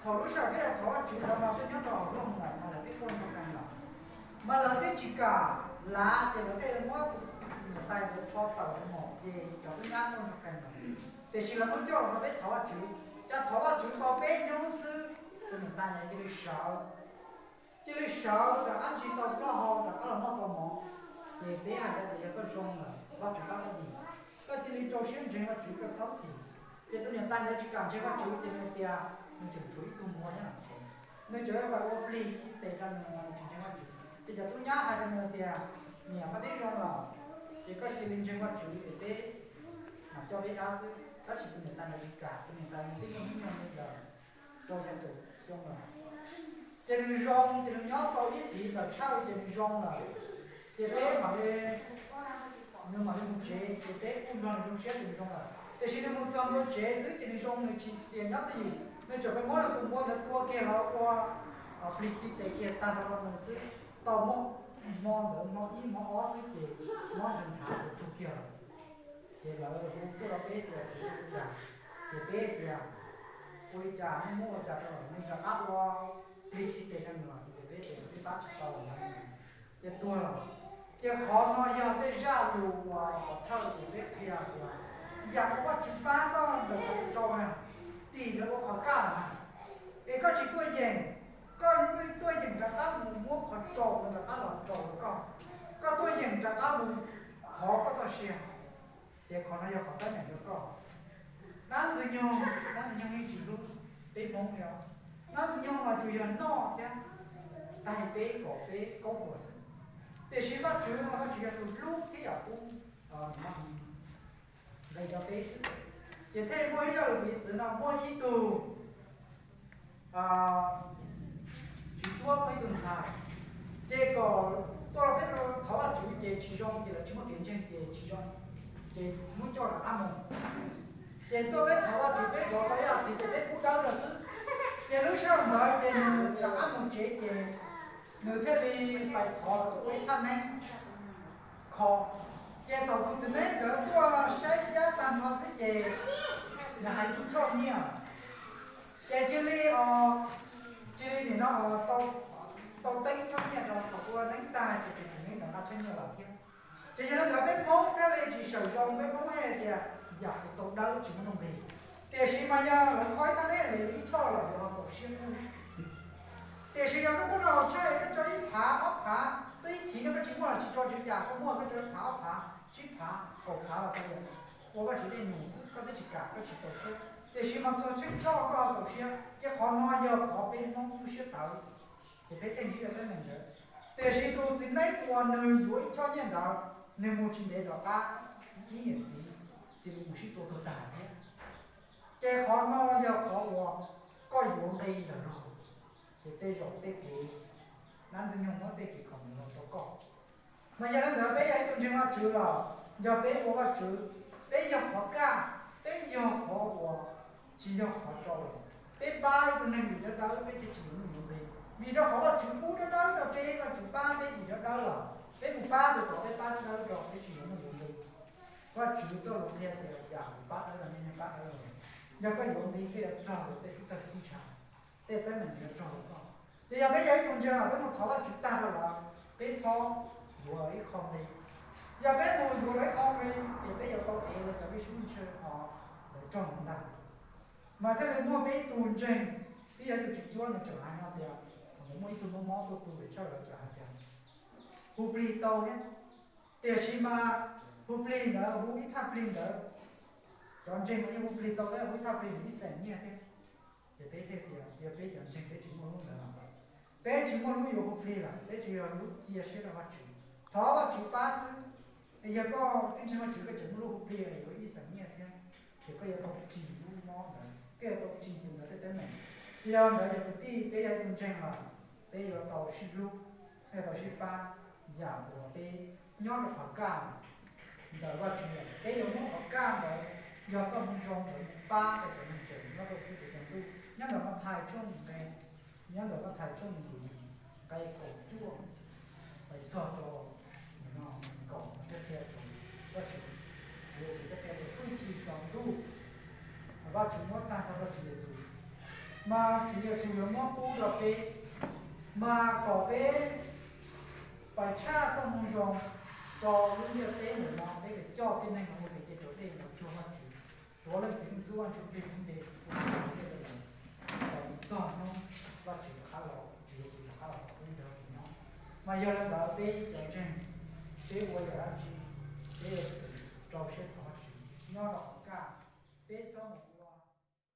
Thaum lub sij hawm peb yog thov Vajtswv ntawd mas peb nyob rau hauv Looj lawm mas lawv twb tuaj nrog peb lawm, mas lawv twb tsis kam lav ces lawv thiaj muab tus niam tais ntawd rho tawm mus ces cov tub nyab tuaj nrog peb lawm. Tiam sis lawv muab coj los rau peb thov Vajtswv, cas thov Vajtswv tau peb hnub xwb tus niam tais ntawd cia li sawv, cia li sawv rov qab ntsis tau plaub hau rov qab los noj tau mov. Ces peb hais tias yog koj zoo lawm Vajtswv pab koj dim, koj cia li rau siab ntseeg Vajtswv koj txhob thim. Ces tus niam tais ntawd tsis kam ntseeg Vajtswv ces nws tias nws tseem tshuav ib tug muam nyob hauv tsev, nws tseem yuav ua plig khi tes rau nws mas nws tsis ntseeg Vajtswv. Ces cov tub nyab hais rau nws tias niam, koj twb zoo lawm ces koj cia li ntseeg Vajtswv ces peb mam coj peb dab xwb. Tab sis tus niam tais ntawd tsis kam, tus niam tais ntawd twb muaj hnub nyoog li ntawm rau xya caum xyoo lawm. Ces nws zoo, ces nws nyob tau ib thiv tawm tshawj ces nws zoo lawm. Ces peb mam li, nws mam li mus tsev ces peb kuj nrog nws zoo siab ces nws zoo lawm. Tiam sis nws mus txog ntua tsev xwb ces nws zoo, nws tsis tias nyob twj ywm, nws tseem pheej muab nws tus npua ntawd tua kiag los ua plig khi tes kiag tag nrho rau nws xwb. Tau muaj hmo ntawd hmo ib hmo ob xwb ces mob nws nthav tus tug kiag lawm. Ces lawv hu tuaj rau peb tias ua li cas, ces peb tias ua li cas, nej muab ua cas rau nws rov qab ua plig khi tes rau nws los? Ces peb tias peb pab tsis tau lawm. Ces tuag lawm. Ces qhov no yog tej zaj lus uas pov thawj ces peb qhia tias yam uas Vajtswv pab koj ntawm qhov tsau na, tim lawv ua qhov kaj na. Es koj tsis tuaj yeem, koj tuaj yeem rov qab mus muab qhov tsau ntawd rov qab los rau koj, koj tuaj yeem rov qab mus thov koj txoj sia. Ces qhov no yog qhov teeb meem rau koj. Dab Ntxwg Nyoog, Dab Ntxwg Nyoog yeej tsis hlub peb Hmoob li os. Dab Ntxwg Nyoog mas tsuas yog noj thiab taig peb kom peb kaub hluas xwb. Tiam sis Vajtswv mas Vajtswv yog tus hlub thiab yam pub nqe rau peb xwb. Ces thiaj muaj ib zaj lus piv txwv no, muaj ib tug tsis cuab, muaj ib tug ntxhais, ces kom tuaj rau peb thov Vajtswv ces tsis zoo, ces lawv tsis muaj kev ntseeg ces tsis zoo, ces muab coj rov qab mus. Ces tuaj peb thov Vajtswv peb zov tau ib as thiv ces peb pub dawb rau xwb. Ces lub sij hawm ntawd ces nws rov qab mus tsev ces nws thiaj li pais thov los tuaj ua ib thaj neeb kho. Ces thaum tus txiv neeb ntawd tuaj saib xyab tag nrho xwb ces nws hais ib choj nyiaj. Ces cia li, cia li nim no tau teeb ib choj nyiaj rau thaum ua neeb tag ces tus txiv neeb ntawd nqa choj nyiaj los thiab. Ces yog li ntawd peb Hmoob thiaj li tsis sawm zoo, peb Hmoob hais tias yam kuv tau dawb tsis muaj nuj nqis. Tiam sis mas yog lawv kho ib thaj neeb li ib choj los yuav txaus siab kub. Tiam sis yog koj tuaj rau hauv tshaj koj tso ib phav ob phav, tuaj ib thiv no koj tsis muaj los tsis tso tseg, cas koj muaj koj tso ib phav ob phav tsib phav kaum phav los tau, ua Vajtswv dej num xwb koj twb tsis kam koj tsis txaus siab. Tiam sis mas txog tsheej choj koj txaus siab, ces qhov no yog qhov peb Hmoob lub siab tawv, ces peb thiaj ntsib tau teeb meem ntawd. Tiam sis tus txiv neeb uas nws yuav ib choj nyiaj ntawd, nws mus tsis ntev tom qab ib niam txiv cia li mus sib tua tuag tag thiab. Ces qhov no yog qhov uas koj yuav nqi ntawm luag, ces tej zaum tej kev, Dab Ntxwg Nyoog muab tej kev khaus nws los rau koj. Mas yog li ntawd peb yog ib tug ntseeg Vajtswv los yog peb ua Vajtswv, peb yog qhov kaj, peb yog qhov uas tsis yog qhov tsau lawm. Peb pab ib tug neeg vim dawb dawb peb thiaj tsis yuav nuj yuav nqi. Vim rau qhov Vajtswv pub dawb dawb rau peb, Vajtswv pab peb vim dawb dawb los peb mus pab tus tom peb pab dawb dawb rau peb tsis yuav nuj yuav nqi. Vajtswv txoj lus qhia tias yam kuv pab dawb los nej yeej pab dawb los. Yog koj yuav nqi koj yuav raug luag tej sub tawg sub ntsha, tej teeb meem yuav raug luag koj. Ces yog peb yog ib tug ntseeg los peb mus thov Vajtswv tag rau lawv, peb txhob yuav ib qho nqi. Yog peb mus yuav lawv ib qho nqi ces peb yuav tau ev lawv cov peb sub ntsha os, lawv raug ntag. Mas thiaj li muaj peb ib tug ntseeg, twb yog ib tug tsis cuab, nws tseem hais no tias thaum ntawd muaj ib tug mob mob tuaj tu lawv tshawj lawv tseem hais tias hu plig tau thiab. Tiam sis mas hu plig ntawd, hu ib thaj plig ntawd, cov ntseeg mas yeej hu plig tau thiab, hu ib thaj plig ntawd ib xeem nyiaj thiab. Ces peb thiaj tias yog peb cov ntseeg peb tsis muaj lub ntawd lawm, peb tsis muaj lub yuav hu plig lawm, peb tsis yog lub cia siab rau Vajtswv, thov Vajtswv pab xwb. Yog koj twb ntseeg Vajtswv koj tseem muaj lub hu plig yuav ib xeem nyiaj thiab, ces koj yuav tau ris lub mob ntawd, koj yuav tau ris tus ntawd tej teeb meem. Ces yog ntawd cov kwv tij, peb yog ib tug ntseeg lawm, peb yuav tau sib hlub, peb yuav tau sib pab. Yam uas peb nyob rau qhov kaj ntawd, Vajtswv, peb yuav muab qhov kaj ntawd, yog txoj moo zoo ntawd pab rau cov neeg tseem nyob rau txhua tus tsaus ntuj. Nyob ntawm Mathais tshooj nqe, nyob ntawm Mathais tshooj nees nkaum yim, nqe kaum cuaj pais txog rau nees nkaum, thiaj qhia tias Vajtswv, Tswv Yexus thiaj qhia tias hwj chim tsaus ntuj, Vajtswv muab tag rau Tswv Yexus. Mas Tswv Yexus yuav muab pub rau peb, mas kom peb pais tshaj txoj moo zoo rau lub ntiaj teb ntawm no, peb yuav coj tej neeg no ua kev cai raus dej los cuag Vajtswv, tuav Leej Txiv Ntuj Vaj Ntsujplig nte ua tej txog hnub Vajtswv rov qab los, Tswv Yexus rov qab los tom peb ntawd no. Mas yog li ntawd peb cov ntseeg, peb ua yam dab tsi, peb yuav tsum rau siab thov Vajtswv nyob rau hauv kaj, peb txhob mus